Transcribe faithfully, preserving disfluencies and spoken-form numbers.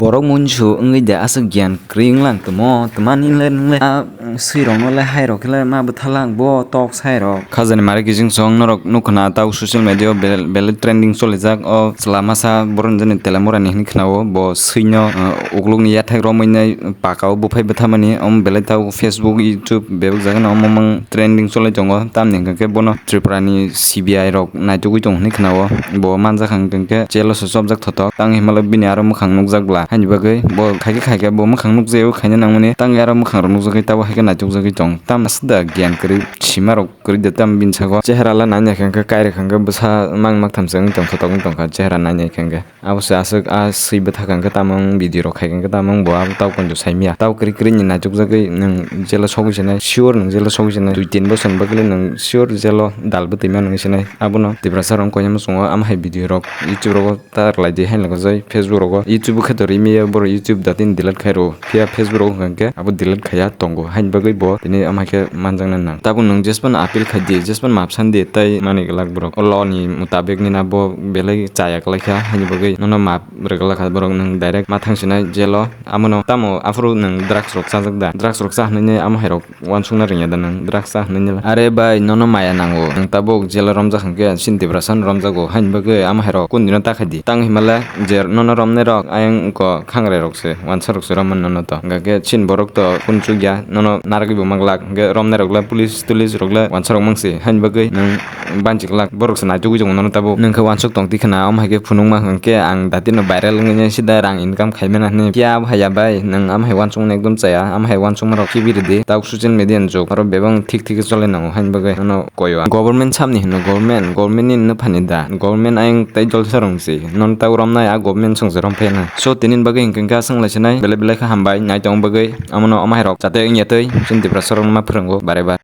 Borok munsu wngwi de aswk giyan kwrwi wnglang tamo, twmani le nwngle a swirokno le hairok khe le ma bwthalang bo tok sairok. Khajani mare kijing song norok nukhna tau social media o bel-, belai trending cholijak o chwla masa borok jani telemorani hinwi khwnao bo swino, uh, uklukni yathek romwi nai pakao buphai bwthamani om belai tau Facebook, YouTube bebak jagano omo mang trending cholai tongo tamni hwnkhe bono Tripura ni C B I rok naitugwi tong hinwi khwnao bo manjak hwnkhe jail o se chopjak thotok tang hinmale bini aro mwkhang nukjak bla haini bagwi bo khaikhe khaikhe bo mwkhang nukjagwi khaina nangmani tang aro mwkhang rok nukjagwi tabo haikhe naitukjagwi tong tam aswk da giyan kwrwi sima rok kwrwi da tam bini sago chehra la nai naikhe hwnkhe kairwkha hwnkhe bwsa mang maktham se wng tong thotok wng tongkha chehra nai naikhe hwnkhe. Abo se aswk a swi bwthak hwnkhe tamo wng video rok khaikhe hwnkhe tamo wng bo abo tau konjo saimya. Tau kwrwi kwrwi ni naitukjagwi nwng jail o sogwi sinai, sure nwng jail o sogwi sinai. Dui tin bosor ni bagwi le nwng sure jail o dal bwtwi mano wngwi sinai. Abono Tiprasa rok wng koinai muchungo ama hai video rok YouTube rogo ta rwlai di haino jai Facebook rogo. YouTube khe to rimiya borok YouTube da tini delete khai rwo. Phiya Facebook rogo hwnkhe abo delete khaiya tongo. Haini bagwi bo tini ama khe manjaknai nang. Tabuk nwng jesphano appeal khai di, jesphano map san di, tai manwi glak borok. O law ni mutabik ni na bo belai chaya kwlai kha, haini bagwi nono map rwgwlak kha borok nwng direct ma thang sinai jail o. Amono tamo aphuru nwng drugs rok chajak da? Drugs rok cha hwnwi amo hai rok uansukna rwngya da nwng drugs cha hwnwi nila? Are bai, nono maya nango. Nwng tabuk jail o romjak hwnkhe chini Tiprasa no romjago, haini bagwi amo hai rok kundino ta khai di. Tang himala je nono romnai rok ayang wngkha khangrai rok se, uansa rok se romani nono to. Hwnkhe chini borok to kunu chukya, nono narwgwi bo ma glak. Hwnkhe romnai rok le police tulis rok le uansa rok mangsi, haini bagwi nwng banchi glak. Borok se naitugwi tongo nono tabuk. Nwng khe uansuk tong twi khna, omo hai khe phunukma hwnkhe ang datino viral wngwi sida rang income khaimana hwnwi. Phiya abo haiya bai, nwng amo hai uansukmani ekdom chaya, amo hai uansukma rok khibi rwdi. Tabuk social media ni jug, oro bebak thik thik cholai nango, haini bagwi nono koyo. Government samni hino, government, government ni hino phani da? Government ayang tei jolsa rong si. Non ta romnai a government song se rom phai na. So tinin bagwi hwnkhe kha swng lai sinai, belai belai kha hambai, nai tong bagwi. Amono omo hai rok jate wngya tei, chini Tiprasa rok ma phwrwngo bare ba.